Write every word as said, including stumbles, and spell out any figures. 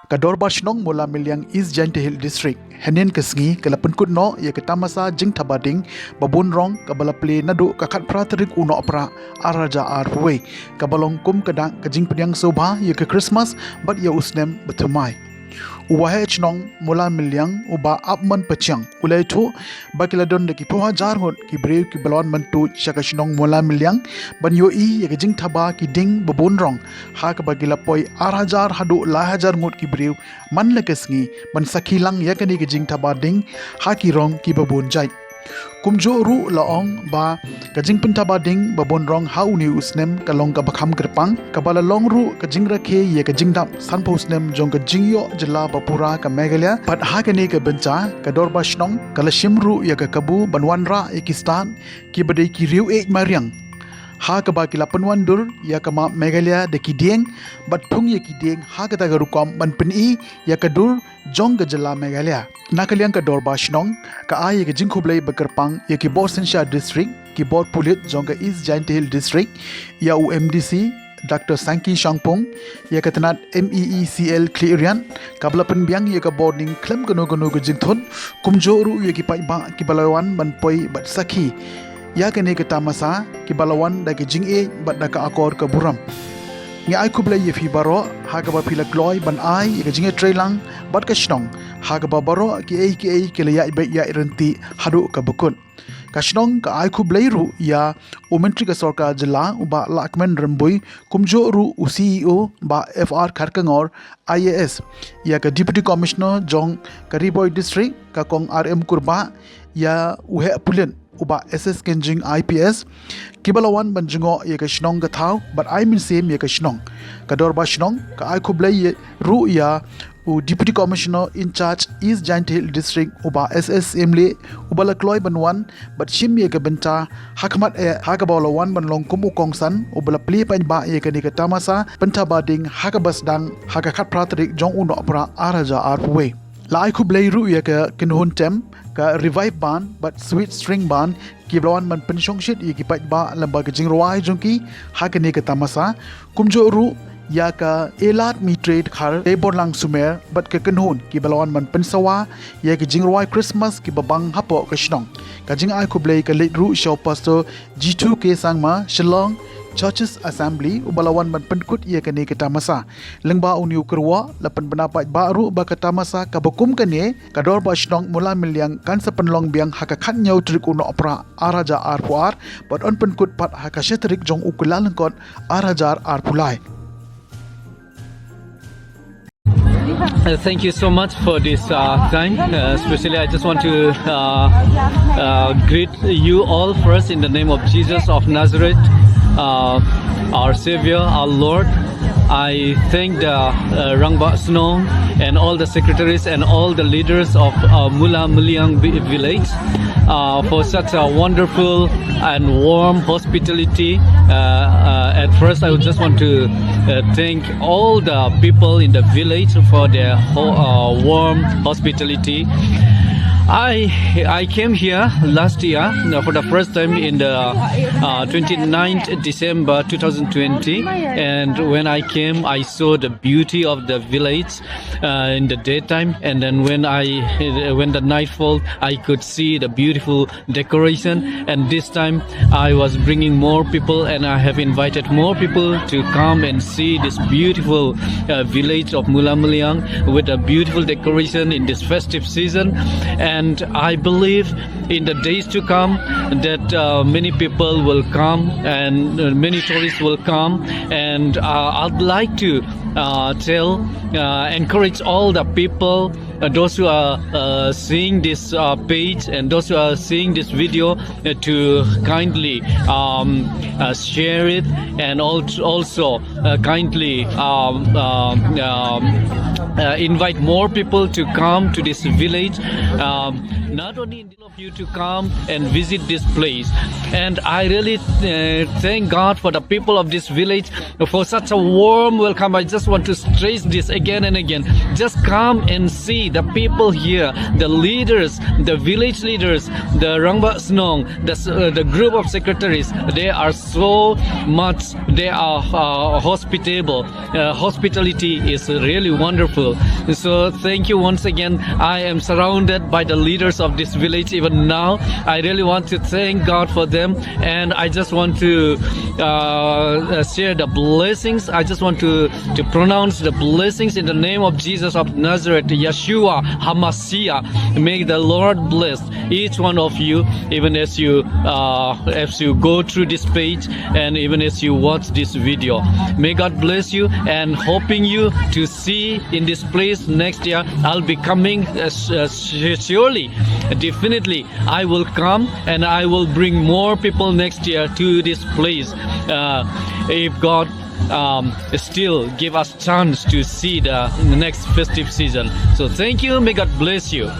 Ka Dorbar Shnong Mula Meliang, East Jaintia Hills District, hynnin ka sngi ka la pynkut noh ïa ka tamasa jingthaba ding ba bun rong kaba la plie naduh ka khatphra tarik u Nohprah ar hajar arphew wei, kaba long kum ka dak ka jingpdiang sngewbha ïa ka Christmas bad ïa u snem bathymmai. U Waheh Shnong Mula Meliang, u Bah Apman Pachiang, u la ïathuh ba ki la don da ki phew hajar ngut ki briew kiba la wan ban tuid sha ka shnong Mula Meliang ban ïohi ïa ka jingthaba ki ding ba bun rong, ha kaba ki la poi ar hajar haduh lai hajar ngut ki briew man la ka sngi ban sakhi lang ïa kane ka jingthaba ding ha ki rong kiba bun jait. Kumjuh ruh la ong ba ka jingpynthaba ding ba bun rong ha une u snem ka long kaba kham kyrpang, kaba la long ruh ka jingrakhe ïa ka jingdap sanphew snem jong ka jingïoh jylla ba pura ka Meghalaya. Bad ha kane ka bynta, ka Dorbar Shnong ka la shim ruh ïa ka kabu ban wanrah ïa ki stad kiba dei ki riew ïeit mariang, ha kaba ki la pynwandur ïa ka map Meghalaya da ki dieng bad thung ïa ki dieng, ha kata ka rukom ban pyni ïa ka dur jong ka jylla Meghalaya. Na ka liang ka Dorbar Shnong ka ai ïa ka jingkhublei ba kyrpang ïa ki bor synshar district, ki bor pulit jong ka East Jaintia Hills District, ïa u M D C Doctor Sangki Shangpung, ïa ka tnat M E E C L Khliehriat kaba la pynbiang ïa ka bording khlem kano kano ka jingthut, kumjuh ruh ïa ki paidbah kiba la wan ban poi bad sakhi ïa kane ka tamasa, kiba la wan da ka jingïeit bad da ka akor ka burom. Ngi ai khublei ïa phi baroh ha kaba phi la kloi ban ai ïa ka jingïatreilang bad ka shnong, ha kaba baroh kiei kiei ki la ïaid beit ïaid ryntih haduh kaba kut. Ka shnong ka ai khublei ruh ïa u Myntri ka Sorkar Jylla, u Bah Lahkmen Rymbui, kumjuh ruh u C E O, Bah F R Kharkongor, I A S, ïa ka Deputy Commissioner jong ka Ri Bhoi District, ka Kong R M Kurbah, ïa u Heh Pulit, u Bah S S Kynjing, I P S, kiba la wan ban jngoh ïa ka shnong ka thaw bad ai mynsiem ïa ka shnong. Ka Dorbar Shnong ka ai khublei ïa, ruh ïa u Deputy Commissioner in charge East Jaintia Hills District, u Bah S S Syiemlieh, uba la kloi ban wan bad shim ïa ka bynta ha khmat eh, ha kaba u la wan ban long kum u kongsan uba la plie paidbah ïa kane ka tamasa pynthaba ding ha kaba sdang ha ka khatphra tarik jong u Nohprah ar hajar arphew wei. La ai khublei ruh ïa ka kynhun tem, ka Revive Band bad Sweet String Band, kiba la wan ban pynshongshit ïa ki paidbah lyngba ka jingrwai jong ki ha kane ka tamasa. Kumjuh ruh ïa ka Elad Mitre Dkhar, Deiborlang Sumer bad ka kynhun, kiba la wan ban pynsawa ïa ka jingrwai Christmas kiba bang hapoh ka shnong. Ka jingai khublei ka leit ruh sha u Pastor Jithu K Sangma, Shillong Churches Assembly, uba la wan ban pynkut ïa kane ka tamasa. Lyngba une u kyrwoh, la pynbna paidbah ruh ba ka tamasa kaba kum kane, ka Dorbar Shnong Mula Meliang kan sa pynlong biang ha ka khathynñiew tarik u Nohprah ar hajar arphew ar, bad yn pynkut pat ha ka shi tarik jong u Kyllalyngkot ar hajar arphew lai. Uh, thank you so much for this uh, time. Uh, especially, I just want to uh, uh, greet you all first in the name of Jesus of Nazareth, uh, our Savior, our Lord. I thank the uh, Rangbah Shnong and all the secretaries and all the leaders of uh, Mula Meliang vi- village uh, for such a wonderful and warm hospitality. Uh, uh, at first, I would just want to uh, thank all the people in the village for their ho- uh, warm hospitality. I I came here last year, you know, for the first time in the uh, twenty-ninth December two thousand twenty, and when I came, I saw the beauty of the village uh, in the daytime, and then when I when the nightfall, I could see the beautiful decoration. And this time, I was bringing more people, and I have invited more people to come and see this beautiful uh, village of Mula Meliang with a beautiful decoration in this festive season. And I believe in the days to come that uh, many people will come and uh, many tourists will come. And uh, I'd like to uh, tell, uh, encourage all the people, uh, those who are uh, seeing this uh, page and those who are seeing this video, uh, to kindly um, uh, share it, and al- also uh, kindly um, um, um, uh, invite more people to come to this village. Um, not only in of you to come and visit this place. And I really uh, thank God for the people of this village for such a warm welcome. I just want to stress this again and again. Just come and see the people here, the leaders, the village leaders, the Rangbah Shnong, the, uh, the group of secretaries. They are so much, they are uh, hospitable. Uh, hospitality is really wonderful. So thank you once again. I am surrounded by the leaders of this village even now. I really want to thank God for them, and I just want to uh, uh, share the blessings. I just want to, to pronounce the blessings in the name of Jesus of Nazareth, Yeshua HaMashiach. May the Lord bless each one of you, even as you uh, as you go through this page and even as you watch this video. May God bless you, and hoping you to see in this place next year. I'll be coming uh, s- uh, su- surely, definitely. I will come and I will bring more people next year to this place uh, if God um, still give us chance to see the next festive season. So thank you. May God bless you.